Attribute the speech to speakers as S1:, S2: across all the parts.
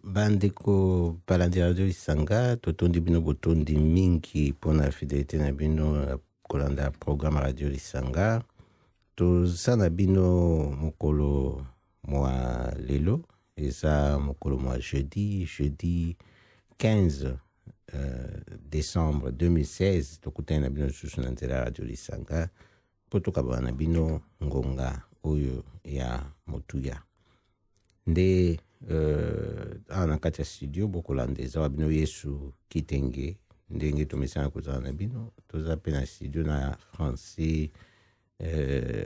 S1: Bandeko balandi radio Lisanga, totondi bino botondi mingi mpona fidelité na bino na kolanda programme radio Lisanga. Toza na bino mokolo mwa lelo, eza mokolo mwa jeudi, jeudi 15 décembre 2016. Tokutani na bino lisusu na nzela ya radio Lisanga mpo tokabana na bino ngonga oyo ya motuya. Nde awa na kati ya studio bokolanda eza wa bino Yesu Kitenge, ndenge tomesana kozala na bino. Toza mpe na studio na Français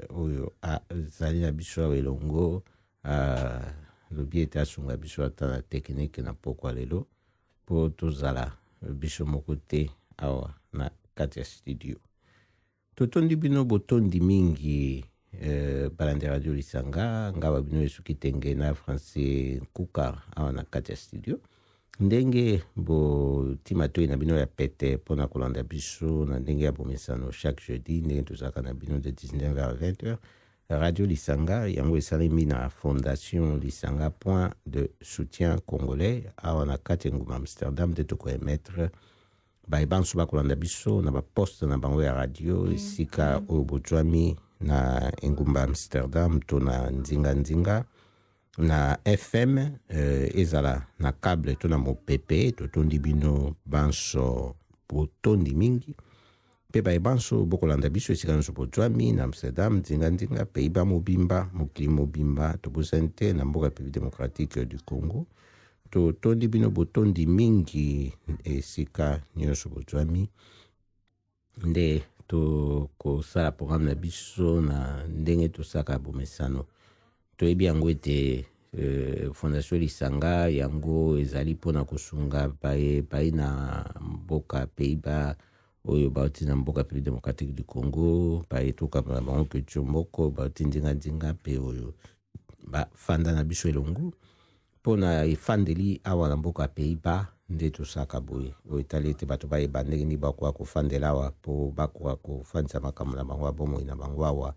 S1: oyo azali na biso awa elongo, alobi ete asunga biso ata na technique na pokwa lelo mpo tozala biso moko te awa na kati ya studio. Totondi bino botondi mingi, balandi ya radio Lisanga. Nga wa bino Yesu Kitenge na Français Nkuka awa na kati ya studio, ndenge botima toi na bino ya pete mpona kolanda biso na ndenge ya bomesano chaque jeudi, ndenge tozalaka na bino de 19 h 20 h. Radio Lisanga yango esalemi na Fondation Lisanga, Point de soutien congolais, awa na kati ya engumba Amsterdam. Nde tokoemettre, baye banso bakolanda biso na baposte na bango ya radio esika oyo bozwami na engumba Amsterdam to na nzinga-nzinga, na FM, ezala na cable to na mopepe. Totondi bino banso botondi mingi. Mpe baye banso bokolanda biso esika nyonso bozwami na Amsterdam, nzinga-nzinga, Pays-Bas mobimba, mokili mobimba, tobosani te na mboka République démocratique du Congo, totondi bino botondi mingi esika nyonso bozwami. Nde tokosala programme na biso na ndenge tosalaka bomesano. Toyebi yango ete Fondation Lisanga yango ezali mpona kosunga baye bai na mboka Pays-Bas oyo bauti na mboka République démocratique du Congo, baye tokamba na bango culture moko, bauti ndinga-ndinga mpe oyo bafanda na biso elongo mpona efandeli awa na mboka Pays-Bas. Nde tosalaka boye oyo etali ete bato bayeba ndenge nini bakoka kofandela awa mpo bakoka kofandisa makambo na bango ya bomoi na bango awa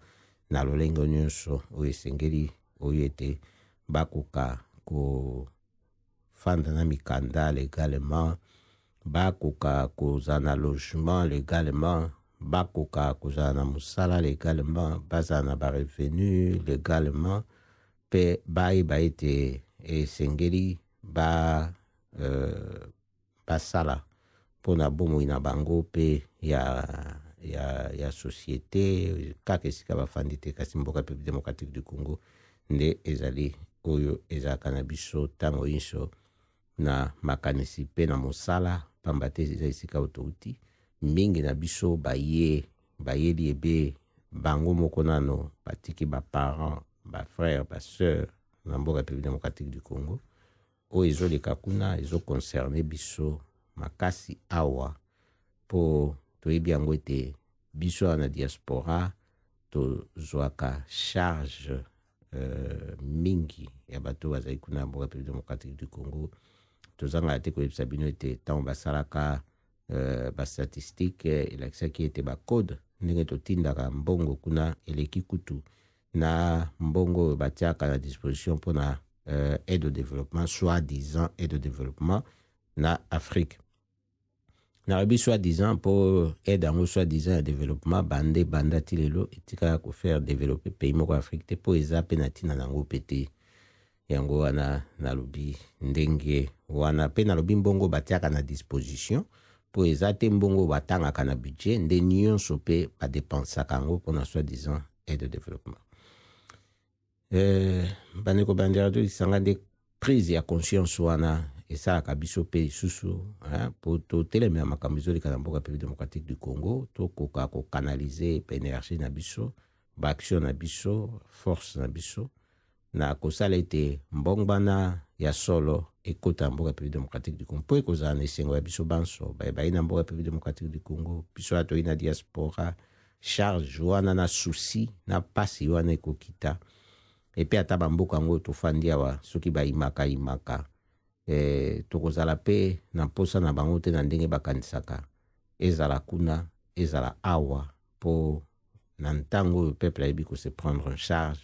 S1: na lolenge nyonso oyo esengeli, oyo ete bakoka kofanda na mikanda légalement, bakoka kozala na logement légalement, bakoka kozala na mosala légalement, bazala na barevenu légalement, mpe bayeba ete esengeli basala mpona bomoi na bango mpe ya société, kaka esika bafandi te, kasi mboka République démocratique du Congo nde ezali oyo ezalaka na biso ntango nyonso na makanisi mpe na mosala, pamba te eza esika oyo touti. Mingi na biso baye bayeli ebe bango moko nano batiki baparent, bafrère, basœur na mboka République démocratique du Congo. Oyo ezoleka kuna ezoconcerne biso makasi awa, mpo toyebi yango ete biso awa na diaspora tozwaka charge mingi ya bato bazali kuna na mboka République démocratique du Congo. Tozangaka te koyebisa bino ete ntango basalaka bastatistique, elakisaki ete bacode ndenge totindaka mbongo kuna eleki kutu na mbongo oyo batiaka na disposition mpona aide au développement, soi-disant aide au développement na Afrique. Nalobi soi-disant mpo aide yango soi-disant ya développement bande banda ti lelo etikala kofaire développer pays moko ya Afrique te, mpo eza mpe na ntina nango mpe te. Yango wana nalobi ndenge wana, mpe nalobi mbongo batiaka na disposition, mpo eza te mbongo batangaka na budget nde nyonso mpe badépensaka yango mpona soi-disant aide au développement. Bandeko balandi radio Lisanga, nde prise ya conscience wana esalaka biso mpe lisusu mpo totelemela makambo ezoleka na mboka République démocratique du Congo, tokoka kocanaliser énergie na biso, baaction na biso, force na biso na kosala ete mbongwana ya solo ekota na mboka République démocratique du Congo, mpo ekozala na esengo ya biso banso baye na mboka République démocratique du Congo. Biso aya toyi na diaspora, charge wana na souci na pasi wana ekokita. Epe ata bamboka yango tofandi awa, soki bayimaka yimaka, tokozala mpe na mposa na bango te na ndenge bakanisaka, ezala kuna, ezala awa, mpo na ntango oyo peuple ayebi kose prendre en charge.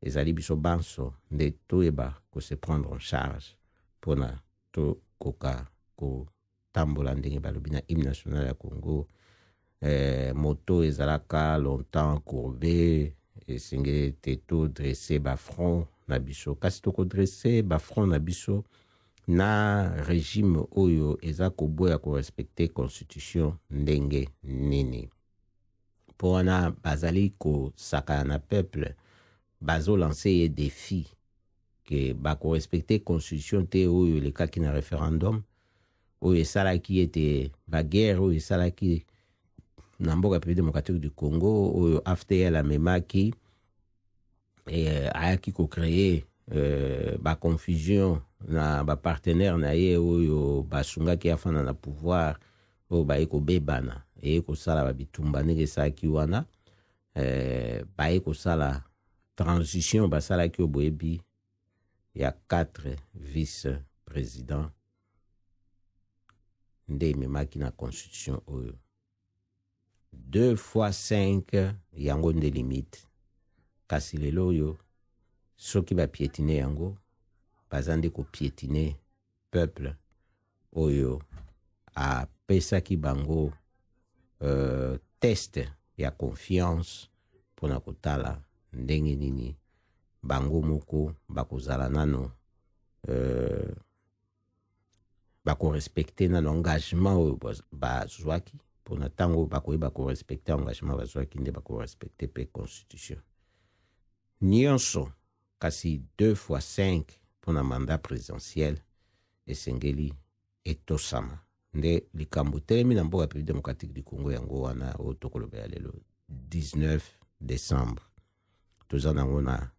S1: Ezali biso banso nde toyeba kose prendre en charge. mpona tokoka kotambola ndenge balobi na hymne national ya Congo. Moto ezalaka longtemps courbe, esengeli ete todresse bafront na biso. Kasi tokodresse bafront na biso na régime oyo eza koboya korespecte constitution ndenge nini? Mpo wana bazali kosakana na peuple, bazolanse ye défi ke bakorespecte constitution te oyo elekaki na référendum, oyo esalaki ete baguerre oyo esalaki na mboka République démocratique du Congo, oyo AFDL amemaki, ayaki kocréer baconfusion na bapartenaire na ye oyo basungaki afanda na pouvoir, oyo baye kobebana, eye kosala babitumba ndenge esalaki wana. Baye kosala transition basalaki oyo boyebi ya 4 vice président nde ememaki na constitution oyo 2 fois 5, yango nde limite. Kasi lelo oyo, soki bapiétiner yango, baza nde kopiétiner peuple oyo apesaki bango test ya confiance mpona kotala ndenge nini bango moko bakozala nano, bakorespecte nano engagement oyo bazwaki. Mpona ntango bakoyeba korespecte engagement bazwaki, nde bakorespecte mpe constitution nyonso. Kasi 2 fois 5 mpona mandat présidentiel esengeli etosama. Nde likambo telemi na mboka République démocratique du Congo, yango wana oyo tokolobela lelo 19 décembre. Toza nango na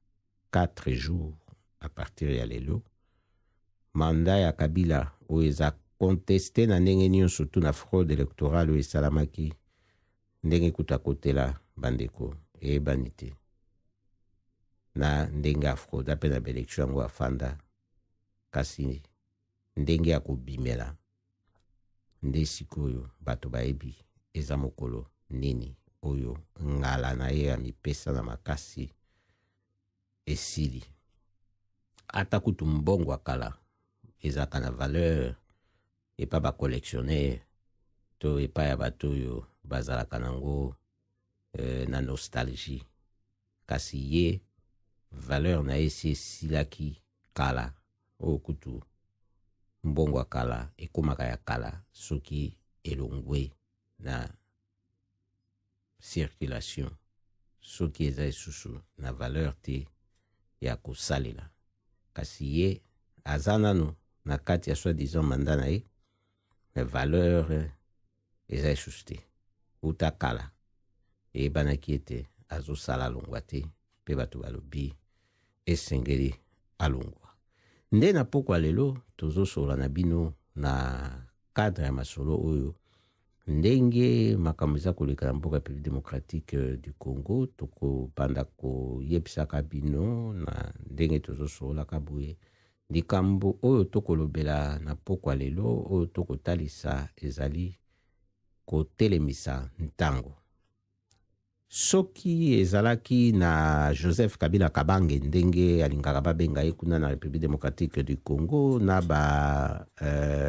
S1: 4 jours à partir ya lelo. Mandat ya Kabila oyo eza contesté na ndenge nyonso, tu na fraude électorale oyo esalamaki, ndenge kuta kotela bandeko eyebani te, na ndenge afrauda mpe na baélection yango afanda, kasi ndenge ya kobimela nde sikoyo bato bayebi eza mokolo nini oyo ngala na ye ya mipesa na makasi esili. Ata kutu mbongo ya kala ezalaka na valeur epa bacollectionnaire to epai ya bato oyo bazalaka nango na nostalgie, kasi ye valeur na ye esi esilaki kala. Oyo kutu mbongo ya kala ekomaka ya kala soki elongwe na circulation, soki eza lisusu na valeur te ya kosalela. Kasi ye aza nano na kati ya soi-disant mandat na ye, mais valeur eza lisusu te. Uta kala eyebanaki ete azosala alongwa te, mpe bato balobi esengeli alongwa. Nde na pokwa lelo tozosola na bino na cadre ya masolo oyo, ndenge makambo eza koleka na mboka République démocratique du Congo. Tokobanda koyebisaka bino na ndenge tozosololaka boye. Likambo oyo tokolobela na pokwa lelo, oyo tokotalisa, ezali kotelemisa ntango. Soki ezalaki na Joseph Kabila Kabange, ndenge alingaka babenga ye kuna na République démocratique du Congo, na ba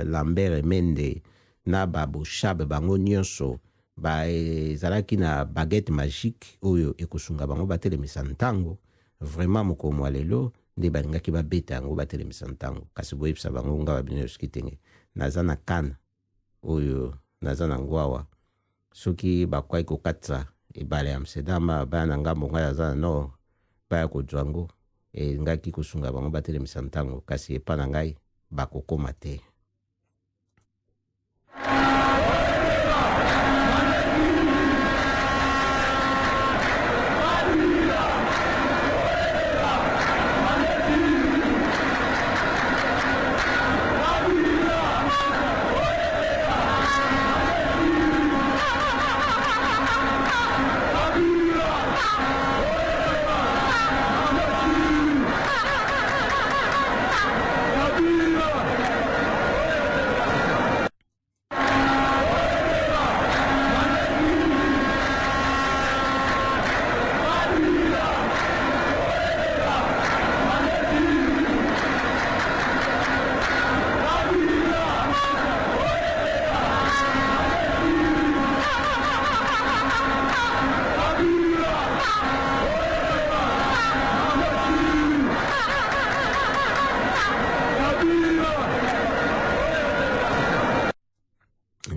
S1: Lambert Mende na baBoshab, bango nyonso ezalaki na baguette magique oyo ekosunga bango batelemisa ntango, vraiment mokolo ya lelo nde balingaki babeta yango, batelemisa ntango. Kasi boyebisa bango nga babino yosoki tenge naza na kana oyo naza na ngwawa, soki bakwai kokatisa ebale ya Amsterdam, baya na ngambo, ngai aza na nord, baya kozwa yango, elingaki kosunga bango batelemisa ntango. Kasi epa na ngai bakokóma te.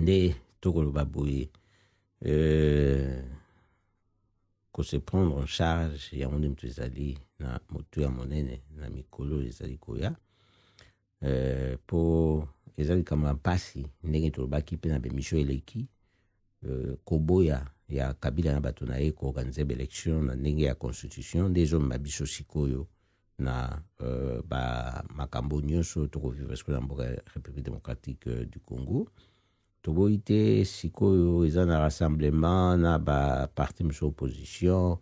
S1: Nde tokoloba boye, kose prendre en charge, yango nde moto ezali na motu ya monene na mikolo ezali koya, mpo eza likambo ya mpasi, ndenge tolobaki mpe na baémission eleki, koboya ya Kabila na bato na ye koorganiser baélection na ndenge ya constitution nde ezomema biso sikoyo na bamakambo nyonso tokovivre sikoyo na mboka ya République démocratique du Congo. Toboyi te, sikoyo eza na rassemblement na baparti mosusu opposition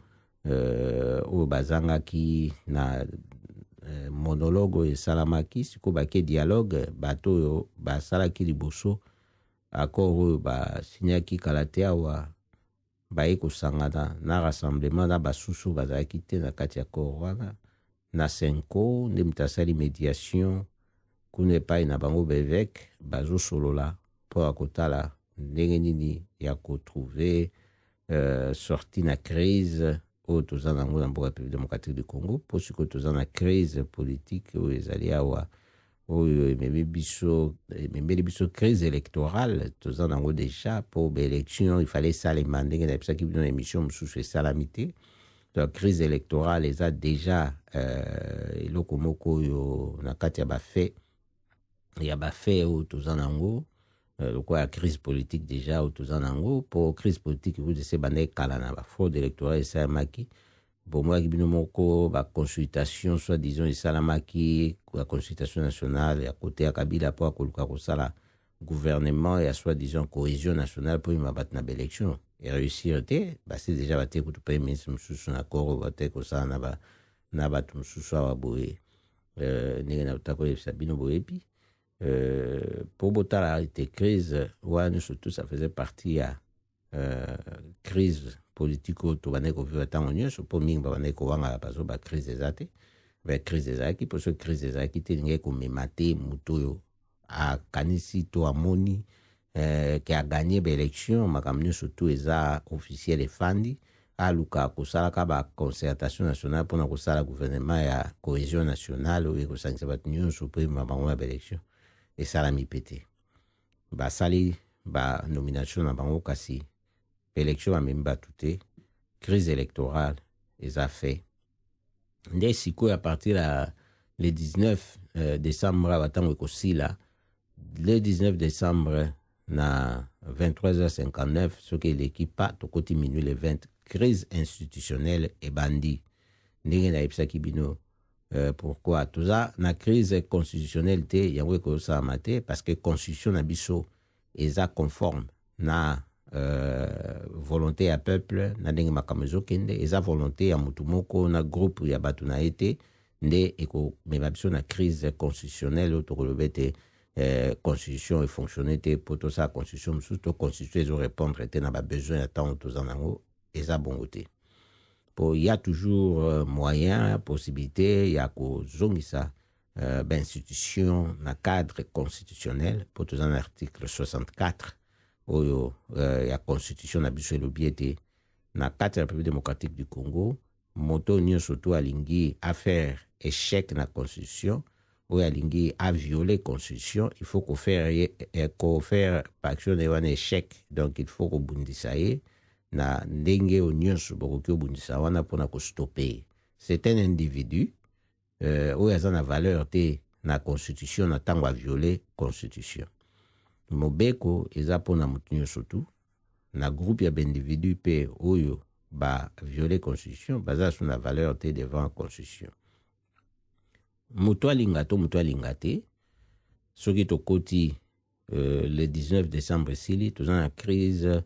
S1: oyo bazangaki na monologue oyo esalamaki. Sikoyo bake dialogue. Bato oyo basalaki liboso accord oyo basinyaki kala te awa baye kosangana na rassemblement na basusu bazalaki te na kati ya accord wana. Na CENCO nde moto asali médiation kuna epai na bango, baévêque bazosolola mpo ya kotala ndenge nini ya kotrouver sortie na crise oyo toza nango na mboka République démocratique du Congo. Mpo sikoyo toza na crise politique oyo ezali awa, oyo ememi biso, ememeli biso crise électorale. Toza nango déjà, mpo baélection il fallait esalema, ndenge nayebisaki bino na émission mosusu, esalami te. Donc crise électorale eza déjà eloko moko oyo na kati ya bafaits oyo toza nango, lokola ya crise politique déjà oyo toza nango. Mpo crise politique ekuti ese banda ekala na bafraude électorale esalemaki. Bomonaki bino moko baconsultation soi disant esalamaki ya consultation nationale ya côté ya Kabila mpo akoluka kosala gouvernement ya soi disant cohésion nationale mpo yima bato na baélection, eréussir te. Basi déjà batie kutu premier ministre mosusu na accord oyo bate kosala na bato mosusu awa boye. Ndenge na ta koyebisa bino, boyebi, mpo botala ete crise wana surtout ça faisait partie ya crise politique oyo tobandaki kovivre ntango nyonso, mpo mingi babandaki kowangala, bazo bacrise eza te. Bacrise ezalaki, mpo soki crise ezalaki te, elingaki komema te moto oyo akanisi to amoni ke agagner baélection, makambo nyonso tu eza officiel, efandi, aluka kosalaka baconcertation nationale mpona kosala gouvernement ya cohésion nationale oyo ekosangisa bato nyonso mpo emema bango ya baélection. Esalami mpe te. Basali banomination na bango, kasi baélection bamemi bato te. Crise électorale eza fait. Nde sikoyo à partir ya le 19 décembre awa, ntango ekosila le 19 décembre na 23h59, soki eleki pa tokoti minuit le 20, crise institutionnelle ebandi. Ndenge nayebisaki bino, pourquoi toza na crise constitutionnelle te, yango ekosalama te, parce que constitution na biso eza conforme na volonté ya peuple, na ndenge makambo ezokende. Eza volonté ya motu moko na groupe ya bato na ye te nde ekomema biso na crise constitutionnelle oyo tokoloba ete constitution efonctionne te mpo tosala constitution mosusu, to constitution ezorépondre te na babesoin ya ntango toza nango. Eza bongo te, mpo ya toujours moyen, possibilité ya kozongisa bainstitution na cadre constitutionnel, mpo toza na article 64 oyo ya constitution na biso elobi ete na kati ya République démocratique du Congo, moto nyonso to alingi afaire échec na constitution, oyo alingi avioler constitution, il faut kofaire ye, kofaire action na ye wana échec. Donc il faut kobundisa ye na ndenge oyo nyonso bokoki kobundisa wana mpona kostopper ye. C'est un individu oyo aza na valeur te na constitution na ntango aviole constitution. Mobeko eza mpona motu nyonso tu. Na groupe ya baindividu mpe oyo baviole constitution, baza so na valeur te devant constitution. Moto alinga to moto alinga te, soki tokoti le 19 décembre esili, toza na crise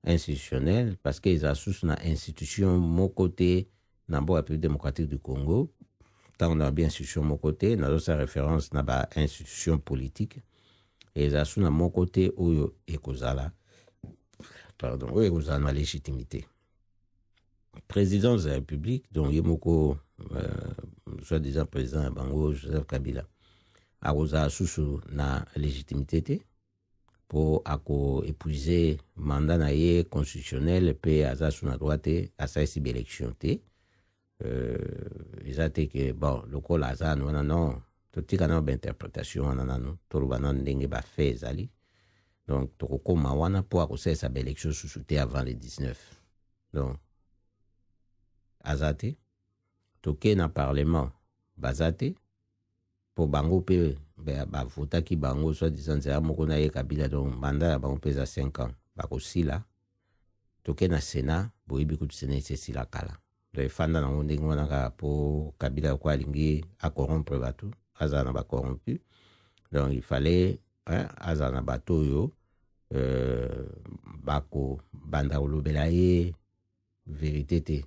S1: institutionnelle, parce que eza susu na institution moko te na mboka République démocratique du Congo. Ntango na babi institution moko te, nazosala référence na bainstitution politique. Eza su na moko te oyo ekozala, pardon, oyo ekozala na légitimité. Président de la République, donc ye moko soi-disant président ya bango, Joseph Kabila, akozala susu na légitimité te, mpo akoépuiser mandat na ye constitutionnel mpe aza su na droit te, asalisi baélection te. Eza te ke bon, lokola aza wana, non, totika nano bainterprétation wana nano, toloba nano ndenge bafaits ezali. Donc tokokóma wana mpo akosalisa baélection susu te avant le 19. Donc aza te. Toke na parlement, baza te, mpo bango mpe bavotaki bango soi-disant nzela moko na ye Kabila. Donc mandat ya bango mpe eza 5 ans, bakosila. Toke na Sénat, boyebi kutu Sénat esi esila kala. Donc efanda nango ndenge wana kaka mpo Kabila lokola alingi acorrompre bato, azala na bacorrompu. Donc il fallait, hein, azala na bato oyo bakobanda kolobela ye vérité te,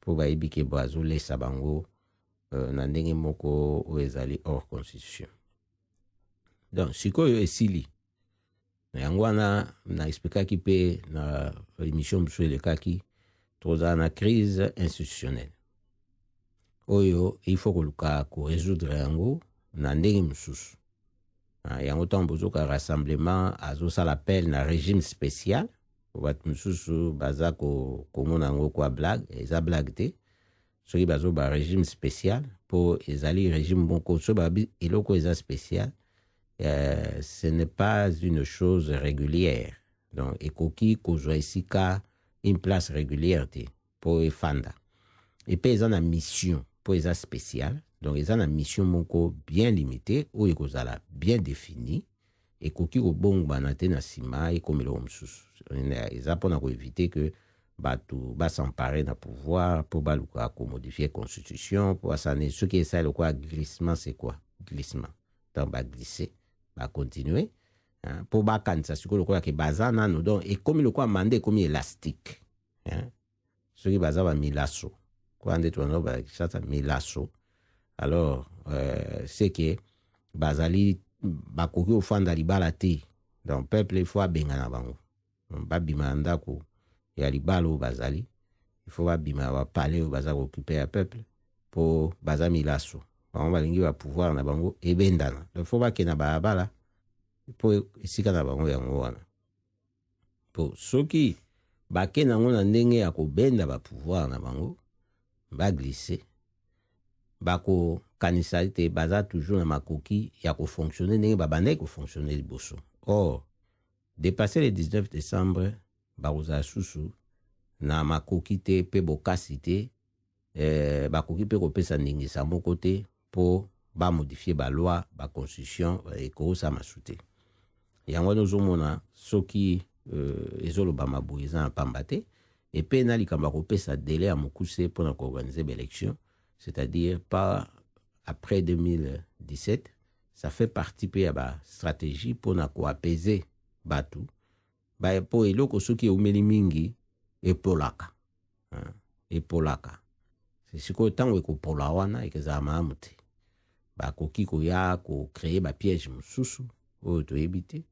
S1: mpo bayebi ke bo azolesa bango na ndenge moko oyo ezali hors constitution. Donc sikoyo esili na yango wana. Na expliquaki mpe na émission mosusu elekaki, tozala na crise institutionnelle oyo il faut koluka korésoudre yango na ndenge mosusu. Yango ntango bozoka rassemblement azosala appel na régime spécial, bato mosusu baza komona yango kwa blague. Eza blague te. Soki bazoba régime spécial, mpo ezali régime moko, soki babi eloko eza spécial, ce n'est pas une chose régulière. Donc ekoki kozwa esika, une place régulière te mpo efanda. Epe eza na mission, mpo eza spécial. Donc eza na mission moko bien limité oyo ekozala bien définie, ekoki kobongwana te na nsima ekoma eloko mosusu. Eza mpona koéviter ke bato bas'emparer na pouvoir mpo baluka komodifier constitution, mpo basala nini. Soki esali lokola glissement, c'est quoi glissement? Donc baglisse, bacontinue mpo bakanisa sikoyo lokola ke baza nano. Donc ekomi lokola mandat ekomi élastique, hein? Soki baza bamilaso kwa nde tobanda balakisata milaso, alors c'est que bazali bakoki kofanda libala te. Donc peuple il faut abengana bango, babima na ndako ya libala oyo bazali. Il faut babima ya bapalais oyo baza kooccuper ya peuple, mpo baza milaso. Bango balingi bapouvoir na bango ebendana. Donc faut bakende na balabala, mpo esika na bango yango wana. Mpo soki bakende yango na ndenge ya kobenda bapouvoir na bango, baglisse, bakokanisa ete baza toujours na makoki ya kofonctionner ndenge babandaki kofonctionner liboso. Or dépassé le 19 décembre, bakozala susu na makoki te mpe bokasi te. Bakoki mpe kopesa ndingisa moko te mpo bamodifier baloi, baconstitution, ekosama su te. Yango wana ozomona soki ezolobama boye, eza na pamba te. Epe na likambo ya kopesa délai ya mokuse mpona koorganiser baélection, c'est-à-dire pas après 2017, ça fait partie mpe ya bastratégie mpona koapaiser bato, mpo eloko soki eumeli mingi epolaka, epolaka. Sikoyo ntango ekopola wana, ekozala malamu te. Bakoki koya kocréer bapiège mosusu oyo toyebi te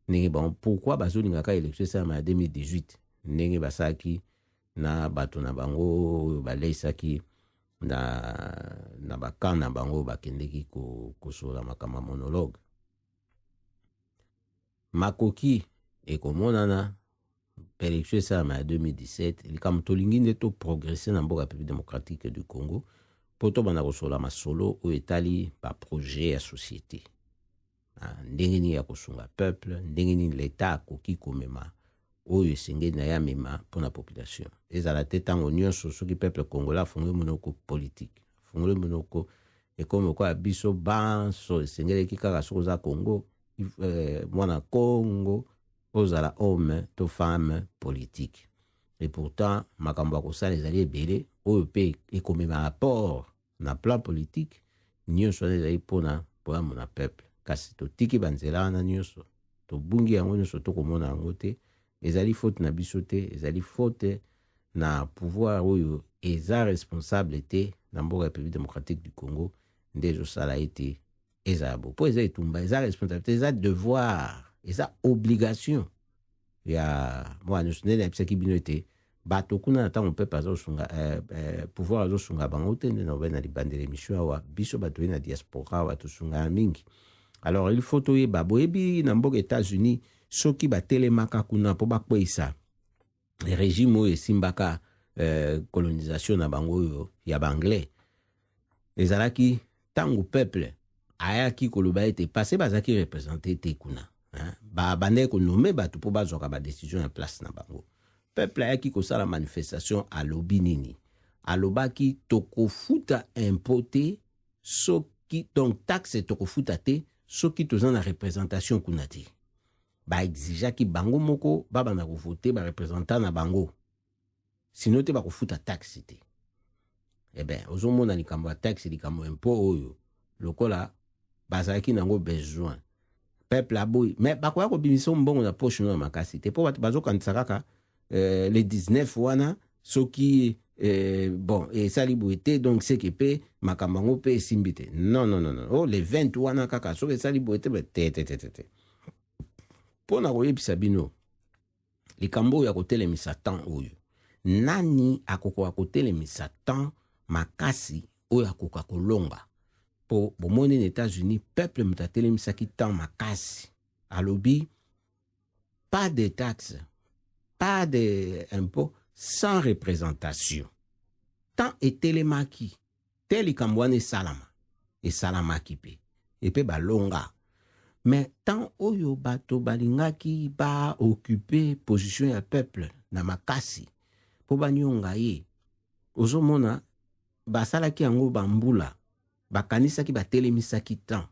S1: ndenge bango. Pourquoi bazolingaka élection esalama ya 2018, ndenge basalaki na bato na bango oyo baleisaki na bakamp na bango, bakendeki kosolola makambo ya monologue? Makoki ekomonana élection esalama ya 2017. Likambo tolingi nde toprogresser na mboka République démocratique du Congo, mpo tobanda kosolola masolo oyo etali baprojet ya société, ndenge nini ya kosunga peuple, ndenge nini leta akoki komema oyo esengeli na ye amema mpona population. Ezala te ntango nyonso soki peuple congolais afungoli monoko politique, afungoli monoko, ekomi lokola biso banso esengeleki kaka soki oza Congo, mwana Congo, ozala homme to femme politique. Et pourtant makambo ya kosala ezali ebele oyo mpe ekomema apport na plan politique. Nyonso wana ezali mpona bolamu na peuple, kasi totiki banzela wana nyonso, tobungi yango nyonso, tokomona yango te. Ezali faute na biso te, ezali faute na pouvoir oyo eza responsable te na mboka République démocratique du Congo, nde ezosala ete ezala bo. Mpo eza etumba, eza responsabilité, eza devoir, eza obligation ya mwana nyonso. Nde nayebisaki bino ete bato kuna na ntango mpepe azosunga pouvoir azosunga bango te. Nde naobe na libandela émission awa, biso bato ye na diaspora awa tosungana mingi. Alors il faut toyeba, boyebi na mboka États-Unis, soki batelemaka kuna mpo bakweyisa régime oyo esimbaka colonisation na bango oyo ya baanglais, ezalaki ntango peuple ayaki koloba ete parce bazalaki représenté te kuna, hein? Babandaki konommer bato mpo bazwaka badécision ya place na bango. Peuple ayaki kosala manifestation. Alobi nini? Alobaki tokofuta impôt te soki, donc taxe tokofuta te soki toza na représentation kuna te. Baexigeaki bango moko babanda kovote bareprésentant na bango, sinon te bakofuta taxe te. Eh ben, ozomona likambo ya taxe, likambo ya impôt oyo lokola bazalaki nango besoin, peuple aboyi. Mais bakoya kobimisa mbongo na poche no ya makasi te, mpo bato bazokanisa kaka le 19 wana soki bon, esali boye te, donc seke mpe makambo yango mpe esimbi te. Non, non, non, non. Oh, le 20 wana kaka soki esali boye te, te, te, te, te, te. Mpo na koyebisa bino likambo oyo ya kotelemisa temps oyo, nani akokoka kotelemisa temps makasi oyo akoka kolonga? Mpo bomoni, na États-Unis, peuple moto atelemisaki temps makasi. Alobi pas de taxe, pas de impôt sans représentation. Temps etelemaki te. Likambo wana esalama, esalamaki mpe epe balonga. Mais temps oyo bato balingaki baoccuper position ya peuple na makasi mpo banionga ye, ozomona basalaki yango bambula, bakanisaki batelemisaki temps,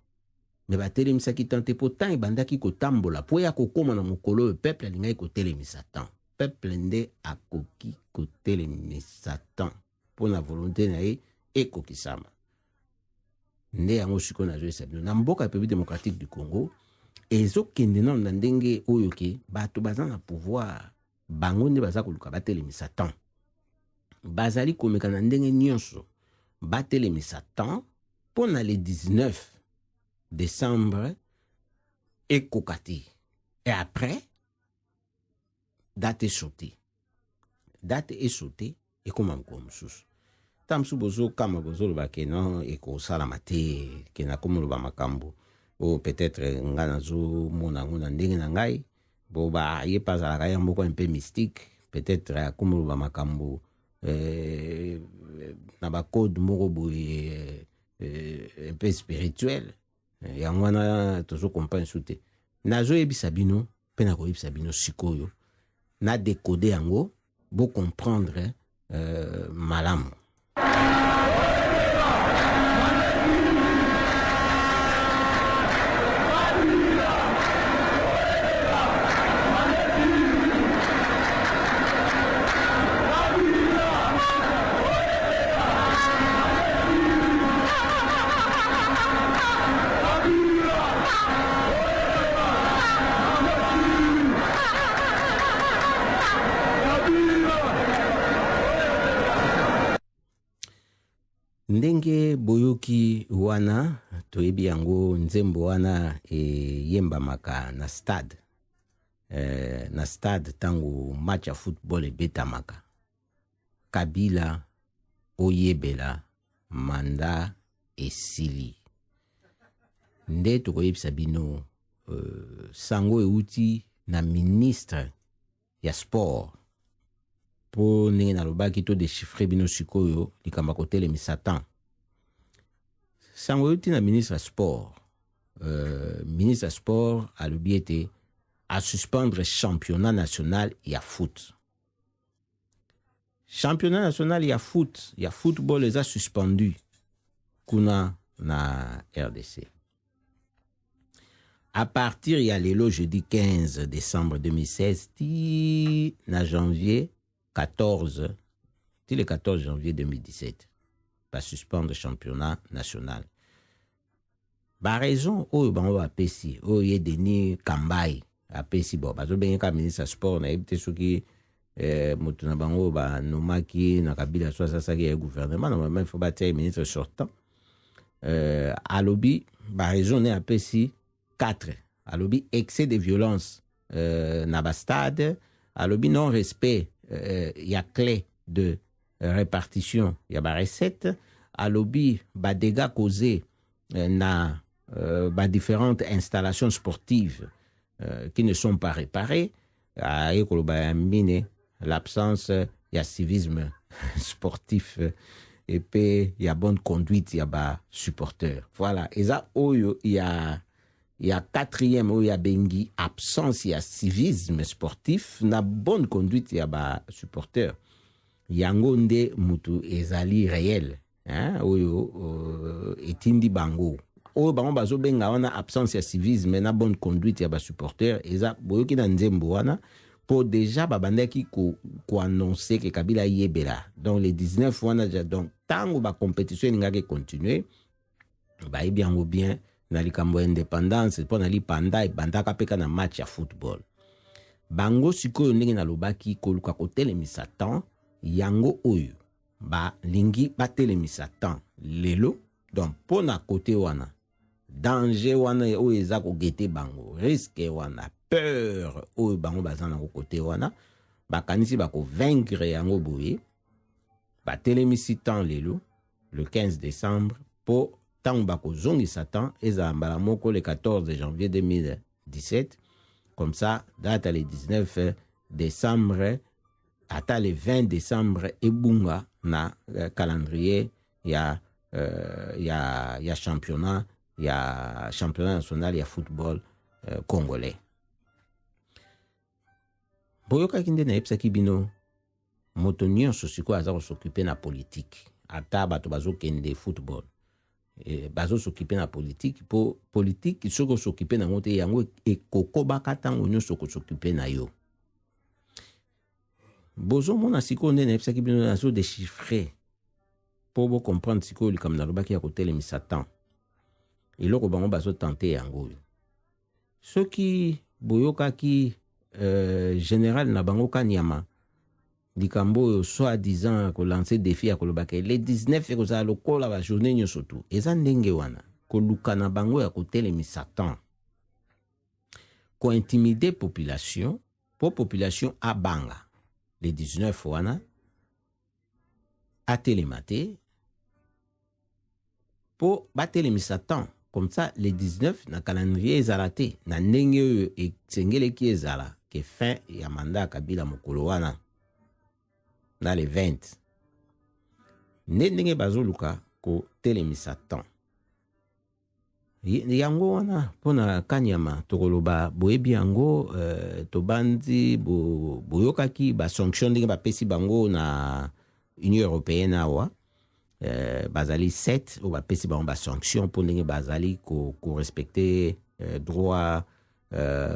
S1: mais batelemisaki temps te, mpo temps ebandaki kotambola mpo ya kokóma na mokolo oyo peuple alingaki kotelemisa temps. Peuple nde akoki kotelemisa temps mpo na volonté na ye ekokisama. Nde yango sikoyo nazoyesa bino, na mboka ya République démocratique du Congo, ezokende nano na ndenge oyo ke bato baza na pouvoir, bango nde baza koluka batelemisa temps. Bazali komeka na ndenge nyonso batelemisa temps mpo na le 19 décembre ekoka te. Et après, date esaute, date esaute, ekóma mokolo mosusu. Ta mosusu bozokama, bozoloba ke non, ekosalama te, ke nakomoloba makambo oyo peut-être ngai nazomona yango na ndenge na ngai. Bo ye mpe azalaka ye moko un peu mystique, peut-être akomoloba makambo na bacode moko boye un peu spirituel. Yango wana tozocomprendre su te. Nazoyebisa bino mpe nakoyebisa bino sikoyo na décode yango, bocomprendre malamu. Ndenge boyoki wana, toyebi yango, nzembo wana eyembamaka na stade, na stade ntango match ya football ebetamaka. Kabila oyebela, mandat esili. Nde tokoyebisa bino, sango euti na ministre ya sport, mpo ndenge nalobaki, todéchiffrer bino sikoyo likambo ya kotelemisa temps. Sango euti na ministre ya sport. Ministre ya sport alobi ete asuspendre championnat national ya foot. Championnat national ya foot, ya football, eza suspendu kuna na RDC à partir ya lelo, jeudi 15 décembre 2016, ti na janvier 14, ti le 14 janvier 2017. Basuspendre championnat national. Baraison oyo bango bapesi, oyo ye Denis Kambai apesi, bon, bazobengeka ministre ya sport, nayebi te soki moto na bango banomaki na Kabila so asasalaki ya gouvernement. Normalement, il faut batia ye ministre sortant. Alobi baraison ne apesi 4. Alobi excès de violence na bastade, alobi non respect ya clé de répartition ya barecette, alobi badégâts causés na badifférentes installations sportives qui ne sont pas réparées, aye koloba ya mine, l'absence ya civisme sportif epe ya bonne conduite ya basupporter. Voilà, eza oyo ya Ya quatrième oyo abengi absence ya civisme sportif na bonne conduite ya basupporter, yango nde mutu ezali réel, hein, oyo etindi bango, oyo bango bazobenga wana absence ya civisme na bonne conduite ya basupporter. Eza boyoki na nzembo wana mpo déjà babandaki koannoncer ko ke Kabila ayebela. Donc le 19 wana, donc ntango bacompétition elingaki continuer, bayebi yango bien na likambo ya indépendance, mpo na lipanda ebandaka mpe ka na match ya football. Bango sikoyo, ndenge nalobaki, koluka kotelemisa temps yango oyo balingi batelemisa temps lelo. Donc mpo na kote wana, danger wana oyo eza koguetter bango, risque wana, peur oyo bango baza nango kote wana, bakanisi bakovaincre yango boye, batelemisi temps lelo le 15 décembre, mpo ntango bakozongisa temps ezala mbala moko le 14 janvier 2017. Comme ça, date le 19 décembre ata le 20 décembre ebunga na calendrier ya championnat national ya football congolais. Boyokaki nde nayebisaki bino, moto nyonso sikoyo aza kos'occuper na politike, ata bato bazokende football, bazos'occuper na politike, mpo politike soki os'occuper nango te, yango ekokobaka ntango nyonso kos'occuper na yo. Bozomona sikoyo nde nayebisaki bino, nazodéchiffrer mpo bocomprendre sikoyo likambo nalobaki ya kotelemisa temps. Eloko bango bazotenter yango oyo, soki boyokaki général na bango Kanyama, likambo oyo soi-disant kolancer défi ya kolobaka le 19 ekozala lokola bajournée nyonso tu, eza ndenge wana koluka na bango ya kotelemisa temps, kointimider population mpo population abanga le 19 wana, atelema te, mpo batelemisa temps comme ça le 19 na calendrier ezala te na ndenge oyo esengeleki ezala, ke fin ya mandat ya Kabila mokolo wana na le 20. Nde ndenge bazoluka kotelemisa temps yango wana mpona Kanyama. Tokoloba boyebi yango, tobandi boyokaki basanction ndenge bapesi bango na Union européenne awa, bazali 7 oyo bapesi bango basanction mpo ndenge bazali korespecter droit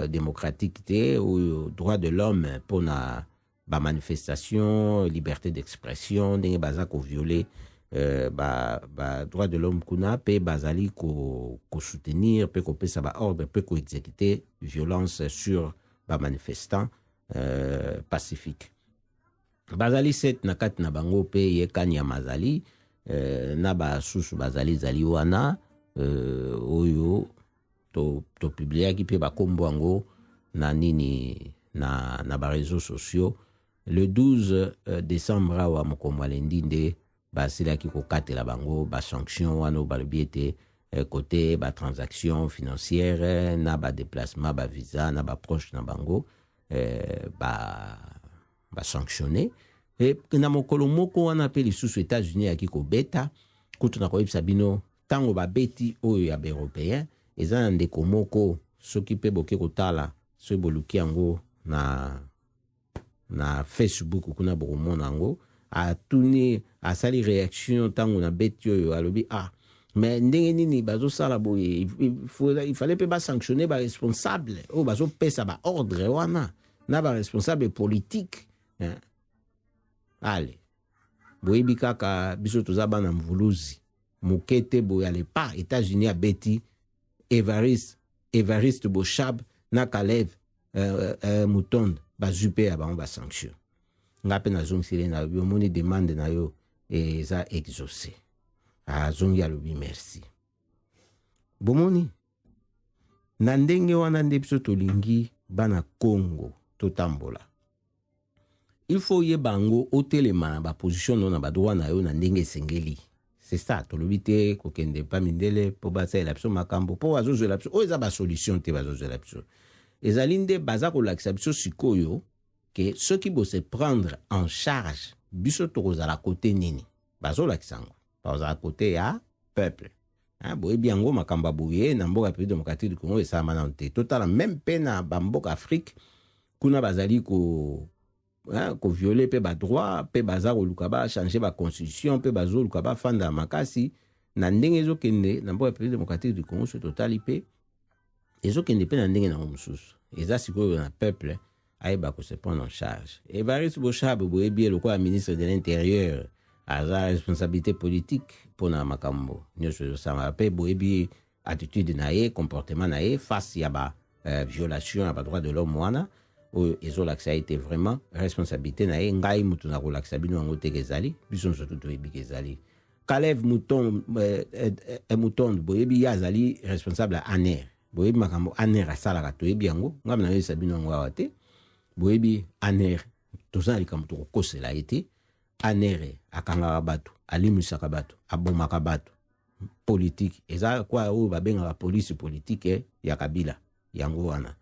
S1: démocratique te, oyo droit de l'homme mpona bamanifestation, liberté d'expression, ndenge baza kovioler ba droit de l'homme kuna, mpe bazali kosoutenir mpe kopesa baordre mpe koexécuter violence sur bamanifestant pacifique. Bazali 7 na kati na bango, mpe ye Kanyama azali na basusu bazali zali wana, oyo topubliaki mpe bakombo yango na nini, na baréseaux sociaux le 12 décembre awa, mokomo ya lundi, nde basilaki kokatela bango basanction wana oyo balobi ete kote batransaction financière na badéplacement, bavisa na baproche na bango, basanctionne ba e na mokolo moko wana. Mpe lisusu États-Unis ayaki kobeta kutu. Na koyebisa bino, ntango babeti oyo ya baeuropéen, eza na ndeko moko, soki mpe boke kotala, soki boluki yango na Facebook kuna, bokomona yango. Atuni, asali réaction ntango nabeti oyo, alobi: "Ah, mais ndenge nini bazosala boye? Il fallait mpe basanctionne baresponsable oyo bazopesa baordre wana na baresponsable politique, hein." Ale, boyebi kaka biso toza bana mvuluzi moke te boye. Alepa États-Unis abeti Evariste Boshab na Kalev Mutondo, bazwi mpe ya bango basanction. Nga mpe nazongiseli, nalobi: "Omoni, demande na yo eza exaucé." Azongi, alobi merci. Bomoni na ndenge wana nde biso tolingi bana Congo totambola. Il faut oyeba yango, otelema na baposition no, na badroit na yo na ndenge esengeli. C'est ça. Tolobi te kokende pa mindele mpo basalela biso makambo, mpo bazozwela biso oyo eza basolution te. Bazozwela biso ezali nde baza kolakisa biso sikoyo ke soki bose prendre en charge, biso tokozala kote nini. Bazolakisa yango, bazala kote ya peuple. Boyebi yango, makambo ya boye na mboka République démocratique du Congo esalama nano te. Totala même mpe na bamboka Afrique kuna, bazali ko kovioler mpe badroit, mpe baza koluka bachange baconstitution, mpe bazoluka bafanda makasi. Na ndenge ezokende na mboka République démocratique du Congo, so totali mpe ezokende mpe na ndenge nango mosusu. Eza sikoyo na peuple ayeba kose prendre en charge. Evariste Boshab, boyebi ye lokola ministre de l'Intérieur, aza responsabilité politique mpona makambo nyonso ezosalama. Mpe boyebi attitude na ye, comportement na ye face ya ba violation ya badroit de l'homme wana, oyo ezolakisa ete vraiment responsabilité na ye. Ngai moto na kolakisa bino yango teke ezali biso nyonso tu toyebi ke ezali Kalev Mouton, Mouton, boyebi ye azali responsable ya ANR. Boyebi makambo ANR asalaka, toyebi yango, ngai nayebisa bino yango awa te. Boyebi ANR, toza na likambo tokokosela ye te. ANR akangaka bato, alimisaka bato, abomaka bato. Politike eza kwa oyo babengaka police politique ya Kabila, yango wana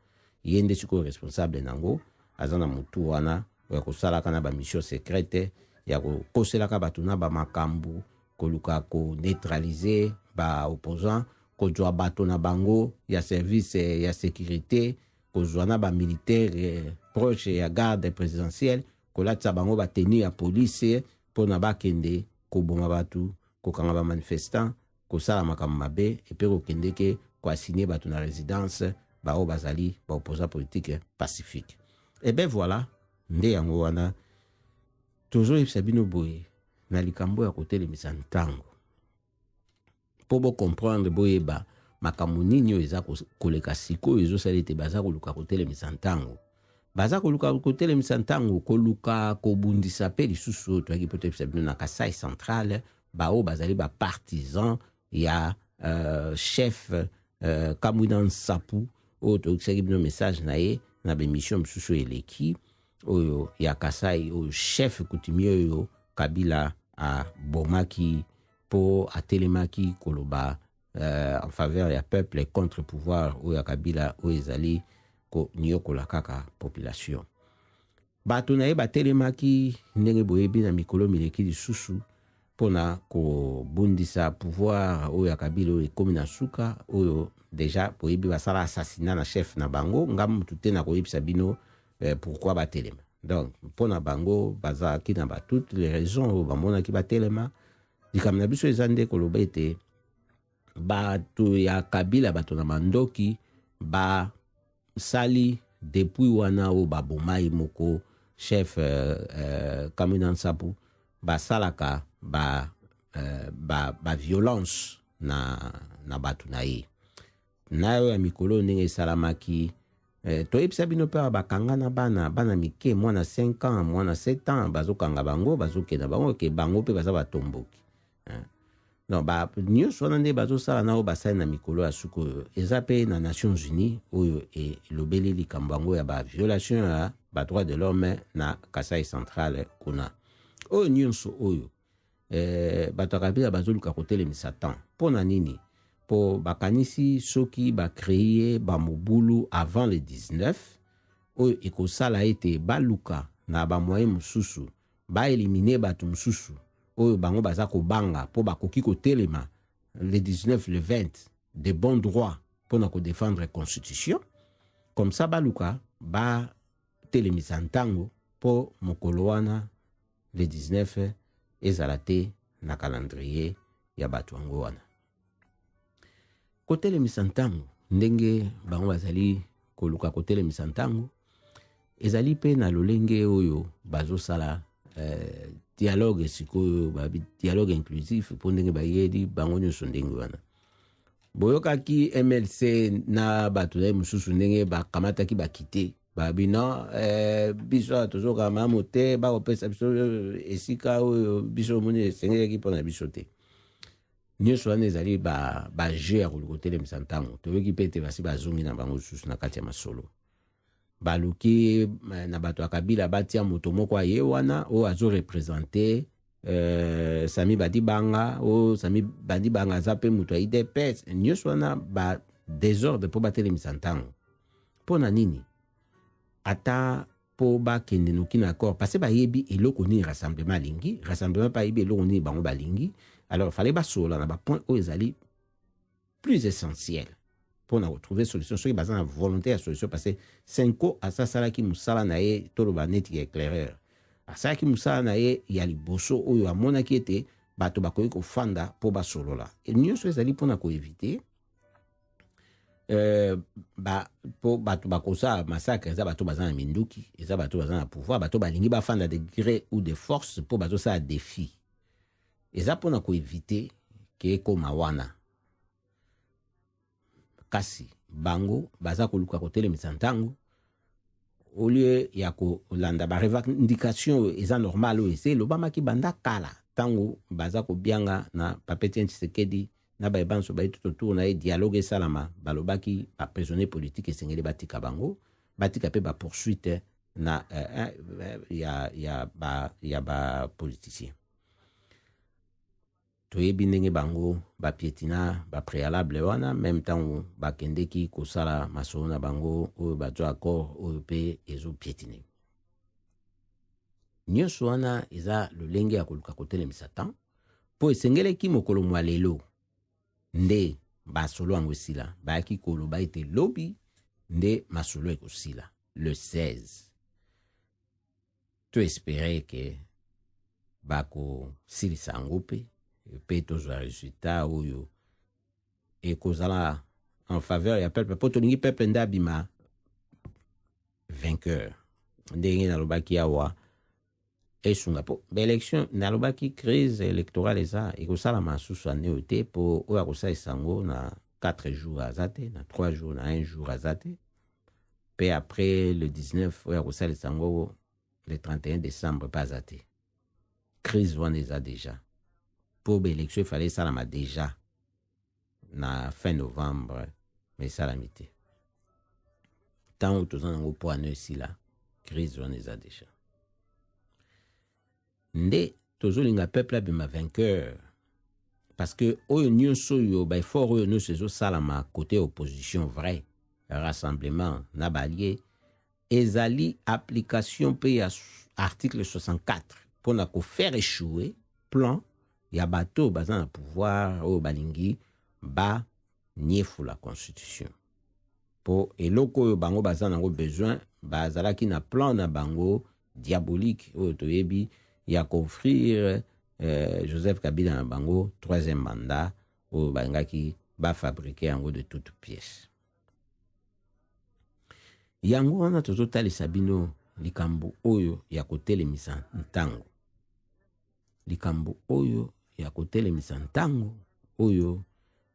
S1: ye nde sikoyo responsable nango. Aza na motu wana ya kosalaka na bamission secrète, ya kokoselaka bato na bamakambo, koluka koneutraliser baopposant, kozwa bato na bango ya service ya sécurité, kozwa na bamilitaire proche ya garde présidentielle, kolatisa bango bateni ya police mpona bakende koboma bato, kokanga bamanifestant, kosala makambo mabe, epe kokendeke koassigner bato na résidence baoyo bazali baopposant politique pacifique. Eh ben voilà, nde yango wana tozoyebisa bino boye na likambo ya kotelemisa ntango, mpo bocomprendre, boyeba makambo nini oyo eza koleka sikoyo, ezosala ete baza koluka kotelemisa ntango. Baza koluka kotelemisa ntango, koluka kobundisa mpe lisusu oyo toyaki mpo toyebisa bino na Kasai Central, baoyo bazali bapartisan ya chef Kamwina Nsapu, oyo toyokisaki bino message na ye na baémission mosusu eleki, oyo ya Kasai, oyo chef coutumier oyo Kabila abomaki mpo atelemaki koloba en faveur ya peuple contre pouvoir oyo ya Kabila, oyo ezali koniokola kaka population. Bato na ye batelemaki ndenge boyebi na mikolo mileki lisusu mpona kobundisa pouvoir oyo ya Kabila oyo ekómi na suka, oyo déjà boyebi basala assassinat na chef na bango. Nga mutu te na koyebisa bino pourquoi batelema. Donc mpona bango bazalaki na ba toutes les raisons oyo bamonaki batelema. Likambo na biso eza nde koloba ete bato ya Kabila, bato na mandoki, basali depuis wana oyo baboma ye moko chef Kamwina Nsapu, basalaka ba, ba, ba violence na bato na ye na oyo ya mikolo ndenge esalamaki. Toyebisa bino mpe bakanga na bana mike, mwana 5 ans, mwana 7 ans, bazokanga bango, bazokenda bango ke bango mpe baza batomboki. Non, ba nyonso wana nde bazosala na oyo basali na mikolo ya suka oyo. Eza mpe na Nations Unies oyo elobeli likambo yango ya baviolation ya badroit de l'homme na Kasai Central kuna. Oyo nyonso oyo bato ya Kabila bazoluka kotelemisa temps mpo na nini? Mpo bakanisi soki bacréer bamobulu avant le 19, oyo ekosala ete baluka na bamoyen mosusu baéliminer bato mosusu oyo bango baza kobanga, mpo bakoki kotelema le 19, le 20 de bon droit mpona kodéfendre constitution. Comme ça baluka batelemisa ntango mpo mokolo wana le 19 ezala te na calendrier ya bato yango wana. Kotelemisa ntango, ndenge bango bazali koluka kotelemisa ntango, ezali mpe na lolenge oyo bazosala dialogue sikoyo, babi dialogue inclusif, mpo ndenge bayeli bango nyonso ndenge wana. Boyokaki MLC na bato na ye mosusu ndenge bakamataki bakite, babi non, biso awa tozokaka malamu te, bakopesa biso esika oyo biso omoni esengelaki mpo na biso te. Nyonso wana ezali bajeu ba ya koluka kotelemisa ntango. Toyoki mpe ete basi bazongi na bango lisusu na kati ya masolo. Baluki na bato ya Kabila batia moto moko aye wana oyo azoreprésenter Sami Badibanga, oyo Sami Badibanga aza mpe moto ya UDPS. Nyonso wana ba désordre mpo batelemisa ntango. Mpo na nini? Ata mpo bakende noki na accord, parce bayebi eloko nini rassemblement alingi, rassemblement mpe ayebi eloko nini bango balingi. Alors fallait basolola na bapoint oyo ezali. Plus essentiel mpona kotrouver solution, soki baza na volonté ya solution, parce que CENCO asasalaki mosala na ye, toloba neti ya éclaireur, asalaki mosala na ye ya liboso oyo amonaki ete bato bakoki kofanda mpo basolola. Nyonso ezali mpona koéviter mpo bato bakosala massacre. Eza bato baza na minduki, eza bato baza na pouvoir, bato balingi bafanda de gré ou de force mpo bazosala défi. Eza mpona koéviter ke ekóma wana. Kasi bango baza koluka kotelemisa ntango au lieu ya kolanda barevendication oyo eza normal, oyo ese elobamaki banda kala, ntango baza kobianga na papa Etienne Tshisekedi na baye banso baye tout autour na ye, dialogue esalama. Balobaki baprisonnier politique esengeli batika bango, batika mpe bapoursuite na ya bapoliticien. Toyebi ndenge bango bapiétina bapréalable wana. Même ntango bakendeki kosala masolo na bango oyo bazwa accord oyo mpe ezopiétiner nyonso wana, eza lolenge ya koluka kotelemisa temps, mpo esengeleki mokolo mwa lelo nde masolo yango esila. Bayaki koloba ete lobi nde masolo ekosila, le 16. Toespérer ke bakosilisa yango mpe tozwa résultat oyo ekozala en faveur ya peuple, mpo tolingi peuple nde abima vainqueur. Ndenge nalobaki awa, esunga mpo baélection, nalobaki crise électorale eza ekosalama susu ane oyo te, mpo oyo akosalisa yango na 4 jours aza te, na 3 jours, na 1 jour aza te. Mpe après le 19, oyo akosalisa yango le 31 décembre mpe aza te. Crise wana eza déjà, mpo baélection efale esalama déjà na fin novembre, mais esalami te. Ntango toza nango mpo ano esila, crise wana eza déjà. Nde tozolinga peuple abima vainqueur, parce que oyo nyonso oyo, baeffort oyo nyonso ezosalama côté opposition, vrai rassemblement na baallié, ezali application mpe ya article 64 mpona kofaire échouer plan ya bato baza na pouvoir oyo balingi baniefula constitution. Mpo eloko oyo bango baza nango besoin, bazalaki na plan na bango diabolique oyo toyebi ya koffrir Joseph Kabila na bango troisième mandat, oyo balingaki bafabriquer yango de toute pièce. Yango wana tozotalisa bino likambo oyo ya kotelemisa ntango, likambo oyo ya kotelemisa ntango oyo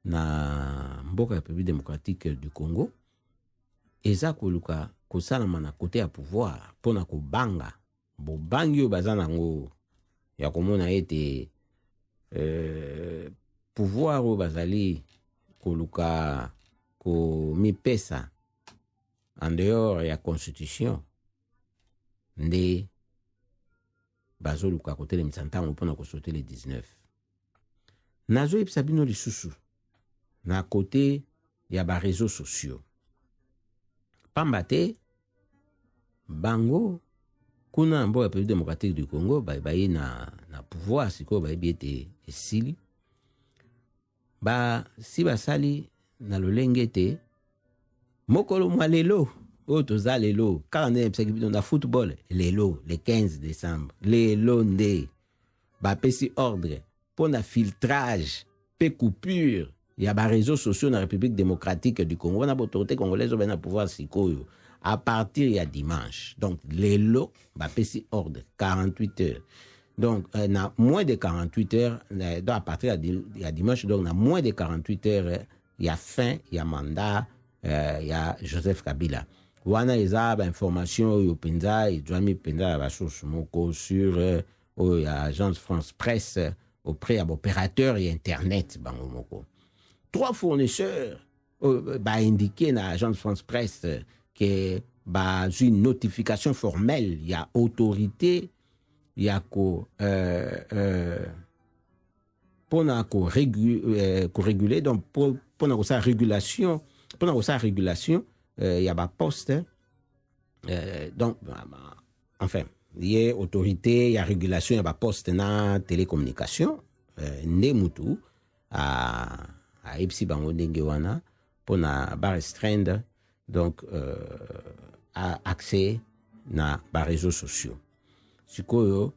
S1: na mboka ya République démocratique du Congo eza koluka kosalama na côté ya pouvoir, mpona kobanga bobangi oyo baza nango ya komona ete pouvoir oyo bazali koluka komipesa en dehors ya constitution, nde bazoluka kotelemisa ntango mpona kosauter le 19. Nazoyebisa bino lisusu na côté ya baréseaux sociaux, pamba te bango kuna na mboka République démocratique du Congo baye na pouvoir sikoyo, bayebi ete esili. Basi basali na lolenge ete mokolo mwa lelo oyo toza lelo, kaka nde nayebisaki bino na football, lelo le 15 décembre, lelo nde bapesi ordre mpo na filtrage mpe coupure ya baréseaux sociaux na République démocratique du Congo. Wana baautorité congolaise oyo bai na pouvoir sikoyo, à partir ya dimanche, donc lelo, bapesi ordre 48 heures, donc na moins de 48 heures, donc à partir ya dimanche, donc na moins de 48 heures ya fin ya mandat ya Joseph Kabila. Wana eza bainformation oyo mpenza ezwami mpenza ya basource moko sur oyo ya Agence France Presse auprès ya baopérateur ya internet bango moko. Trois fournisseurs oyo baindiqué na Agence France Presse ke bazwi notification formelle ya autorité ya ko mpona koréguler, donc mpona kosala régulation, mpona kosala régulation ya baposte, donc enfin ye autorité ya régulation ya baposte na télécommunication, nde mutu Ayebisi bango ndenge wana mpona barestreindre donc accès na baréseaux sociaux. Sikoyo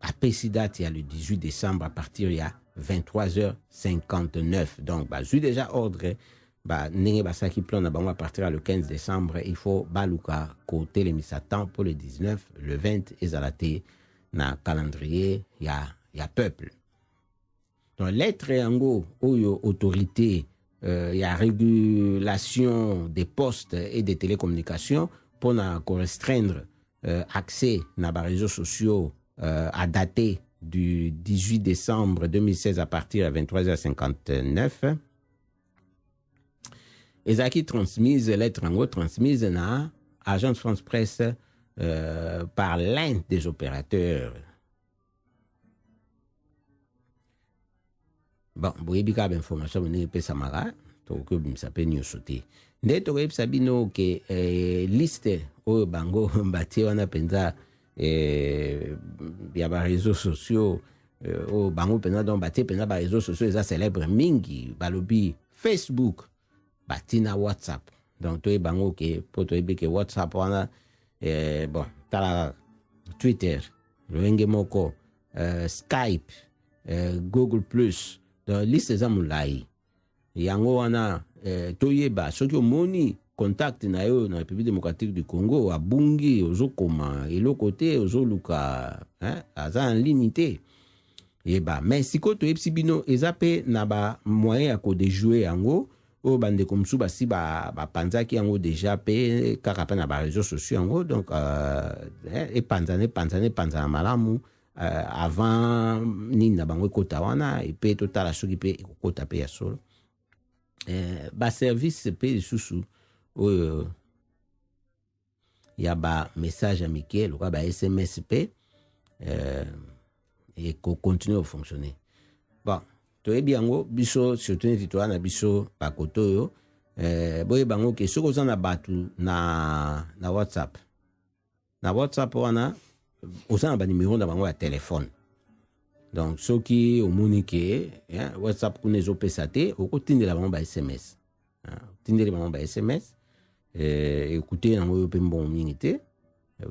S1: apesi date ya le 18 décembre à partir ya 23h59. Donc bazwi déjà ordre ba ndenge basalaki plan na bango à partir ya le 15 décembre. Il faut baluka kotelemisa temps pour le 19, le 20 ezala te na calendrier ya peuple. Donc lettre yango oyo autorité ya régulation des postes et des télécommunications mpona korestreindre accès na baréseaux sociaux à dater du 18 décembre 2016 à partir de 23h59 ezalaki transmise, lettre yango transmise na Agence France Presse par l'un des opérateurs. Bon, boyebi kaka bainformation ndenge epesamaka, tokoki obimisa mpe nyonso te. Nde tokoyebisa bino ke liste oyo bango batie wana mpenza ya baréseaux sociaux oyo bango mpenza, donc batie mpenza baréseaux sociaux eza célèbre mingi. Balobi Facebook, batina WhatsApp. Donc toyeba yango ke mpo toyebi ke WhatsApp wana bon, tala kaka Twitter lolenge moko, Skype, Google Plus. Donc liste eza molai yango wana. Toyeba soki omoni contact na yo na République démocratique du Congo abungi, ozokoma eloko te, ozoluka hein, aza en ligne te, yeba. Mais sikoyo toyebisi bino eza mpe na bamoyen ya kodéjouer yango oyo bandeko mosusu basi bapanzaki yango déjà mpe kaka mpe na baréseaux sociaux yango. Donc epanzana, epanzana, epanzana malamu avant nini na bango ekota wana, epe totala soki mpe ekokota mpe ya solo. Baservice mpe lisusu oyo ya bamessage ya mike lokola ba SMS mpe ekocontinue kofonctionne. Bon, toyebi yango biso, surtout neti toya na biso bakoto oyo boyeba yango ke soki oza na bato na WhatsApp, na WhatsApp wana oza na banimero na bango ya telefone. Donc soki omoni ke WhatsApp kuna ezopesa te, okotindela bango ba SMS. Otindeli bango ba SMS, ekute yango oyo mpe mbongo mingi te.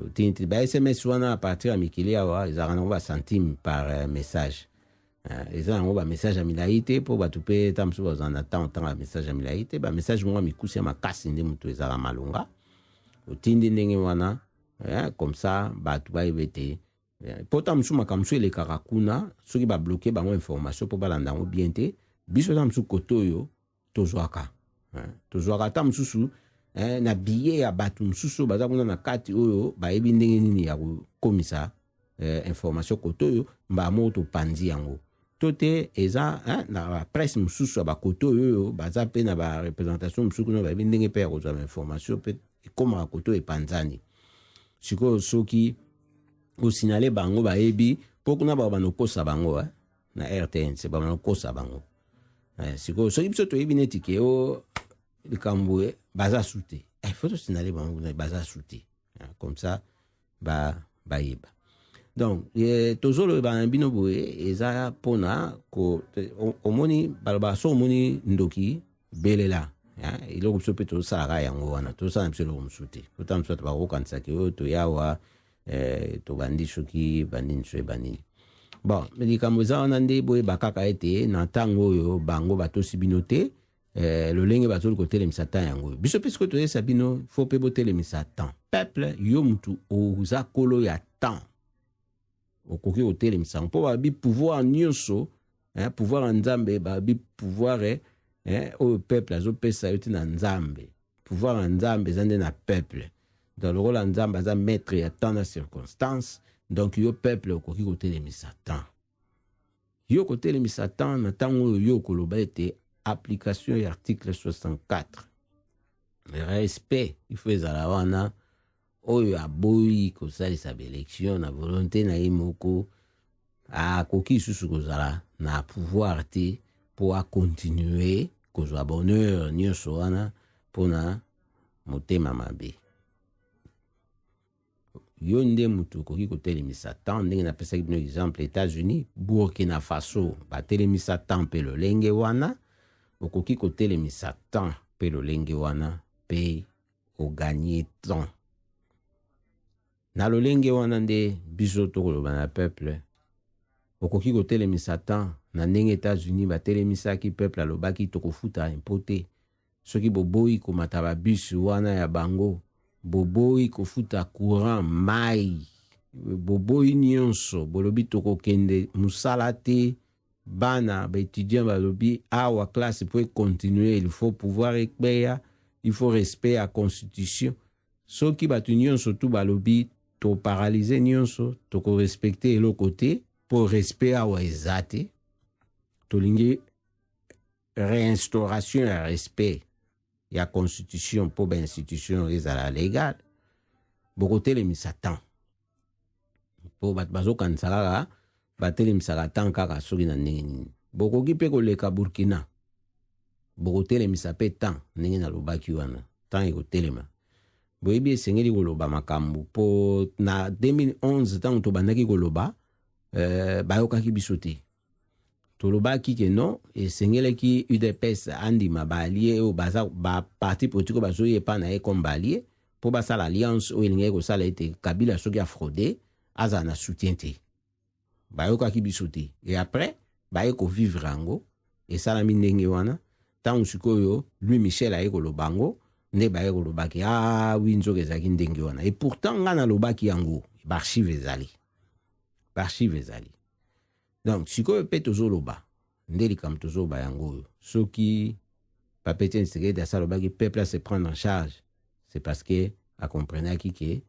S1: Otindi ba SMS wana à partir ya mikili awa, ezalaka nango bacentime par message. Eza yango bamessage ya milai te, mpo bato mpe ta mosusu bazala na temps otanga bamessage ya milai te. Bamessage moko ya mikusi ya makasi nde moto ezalaka malonga. Otindi ndenge wana, comme ça bato bayeba ete mpo ta mosusu makambo mosusu elekaka kuna, soki babloquer bango information mpo balanda yango bien te. Biso ta mosusu kote oyo tozwaka ata mosusu na biye ya bato mosusu baza kuna na kati oyo bayebi ndenge nini ya kokomisa information kote oyo, mbala moko topanzi yango to te. Eza na bapresse mosusu ya bakote oyo baza mpe na bareprésentation mosusu kuna, bayebi ndenge mpe ya kozwa bainformation mpe ekomaka kote oyo, epanzani. Sikoyo soki osignale bango, bayebi mpo kuna baka banokosa bango na RTNC, banokosa bango. Sikoyo soki biso toyebi neti ke o likambo baza su te, faut tosignale bango kuna baza su te, comme ça bayeba. Donc tozoloba na bino boye eza mpona omoni balobaka so omoni ndoki, belela. Eloko biso mpe tozosalaka yango wana, tozosala biso eloko mosusu te. Ota mosusu bato bakokanisaki oyo toyawa tobandi soki bandini so ebandini. Bon, likambo eza wana nde boyeba kaka ete na ntango oyo bango batosi bino te, lolenge bazoli kotelemisa temps yango oyo, biso mpe sikoyo toyesa bino faut mpe botelemisa temps. Peuple, yo mutu oza kolo ya temps, okoki kotelemisa yango mpo babi pouvoir nyonso, pouvoir ya Nzambe, babi pouvoir oyo peuple azopesa yo te na Nzambe. Pouvoir ya Nzambe eza nde na peuple. Donc lokola Nzambe aza maître ya temps na circonstance, donc yo peuple okoki kotelemisa temps. Yo kotelemisa temps na ntango oyo yo okoloba ete application ya article 64, respect il faut ezala wana. Oyo aboyi kosalisa baélection na volonté na ye moko akoki lisusu kozala na pouvoir te mpo akontinue kozwa bonheur nyonso wana mpona motema mabe. Yo nde moto okoki kotelemisa temps. Ndenge napesaki bino exemple, États-Unis, Burkina Faso batelemisa temps mpe lolenge wana. Okoki kotelemisa temps mpe lolenge wana mpe oganye temps na lolenge wana. Nde biso tokoloba na peuple: okoki kotelemisa temps na ndenge États-Unis batelemisaki. Peuple alobaki: tokofuta impôt te soki boboyi komata babus wana ya bango, boboyi kofuta courant, mai, boboyi nyonso, bolobi tokokende mosala te. Bana baétudiant balobi awa classe po econtinue, il faut pouvoir ekweya, il faut respect ya constitution. Soki bato nyonso tu balobi toparalyse nyonso, tokorespecte eloko te, mpo respect awa eza te. Tolingi réinstauration ya respect ya constitution mpo bainstitution ezala légale. Bokotelemisa temps, mpo bato bazokanisa kaka batelemisaka temps kaka soki na ndenge nini. Bokoki mpe koleka Burkina, bokotelemisa mpe temps ndenge nalobaki wana. Temps ekotelema. Boyebi, esengeli koloba makambo, mpo na 2011, ntango tobandaki koloba, bayokaki biso te. Tolobaki ke non, esengelaki UDPS andima baalliés oyo baza baparti politique oyo bazoyepa na ye comme baalliés, mpo basala alliance oyo elingaki kosala ete Kabila, soki afraude, azala na soutien te. Bayokaki biso te. Et après baye kovivre yango, esalami ndenge wana. Ntango sikoyo Louis Michel aye koloba yango, nde baye kolobaki: ah oui, nzoka ezalaki ndenge wana. Et pourtant nga nalobaki yango, baarchive ezali, baarchive ezali. Donc sikoyo mpe tozoloba nde likambo tozoloba yango oyo: soki Papa Etienne Tshisekedi asalobaki peuple à se prendre en charge, c'est parce que akomprenaki ke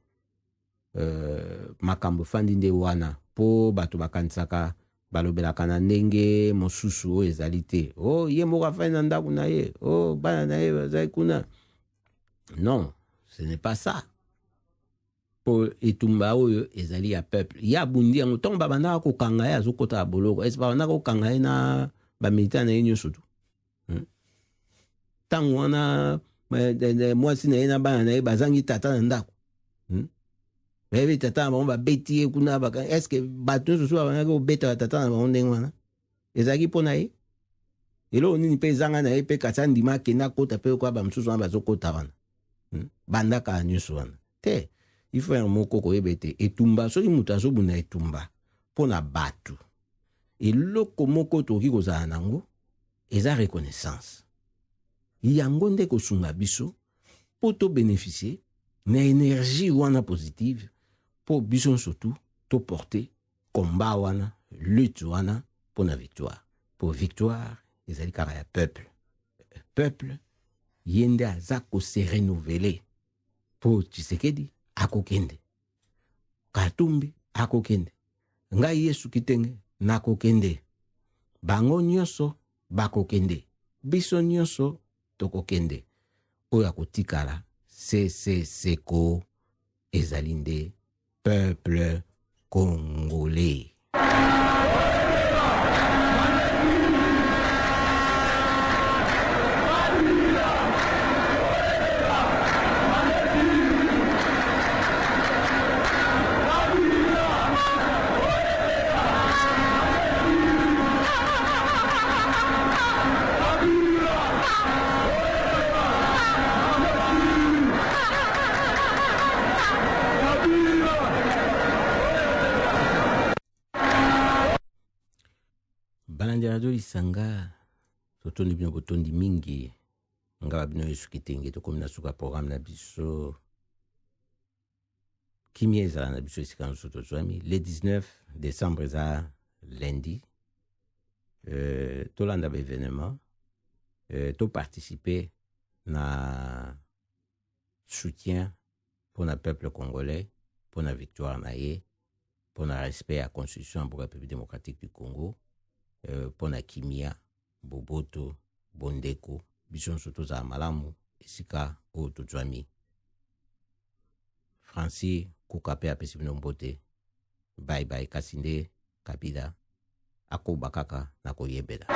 S1: makambo efandi nde wana, mpo bato bakanisaka, balobelaka na ndenge mosusu oyo ezali te. O oh, ye moko afandi na ndako na ye, o oh, bana na ye bazali kuna. Non, ce n'est pas ça, mpo etumba oyo ezali ya peuple. Ye abundi yango. Ntongo babandaka kokanga ye, azokɔta ya boloko, ese babandaka kokanga ye na bamilitaire na ye nyonso tu, Ntango wana mwasi na ye na bana na ye bazangi tata na ndako, Bayebi tata na bango babeti ye kuna. Est-ce bato nyonso so babandaki kobeta batata na bango ndenge wana ezalaki mpo na ye? Eloko nini mpe ezanga na ye mpe, kasi andima, akende, akota mpe okoya bamosusu wana bazokota wana, Bandaka nyonso wana te. Il faut yango moko koyeba ete etumba, soki moto azobunda etumba mpo na bato, eloko moko tokoki kozala nango eza reconnaissance. Yango nde kosunga biso mpo tobénéficie na énergie wana positive, mpo biso nyonso tu toporte combat wana, lutte wana mpo na victoire, mpo victoire ezali kaka ya peuple. Peuple ye nde aza kose renouveler, mpo Tshisekedi akokende, Katumbi akokende, ngai Yesu Kitenge nakokende, bango nyonso bakokende, biso nyonso tokokende. Oyo akotikala seseseko ezali nde peuple congolais. Balandi ya Radio Lisanga, totondi bino botondi mingi. Nga ba bino Yesu Kitenge, tokomi na suka programme na biso. Kimia ezala na biso esika nyonso tozwami. Le 19 décembre eza lundi. Tolanda baévénement, toparticipe na soutien mpona peuple congolais, mpona victoire na ye, mpona respect ya constitution ya mboka République démocratique du Congo, mpona kimia, boboto, bondeko, biso nyonso tozala malamu esika oyo tozwami. Francis Kuka mpe apesi bino mbote. Bye bye. Kasi nde Kabila akoba kaka na koyebela.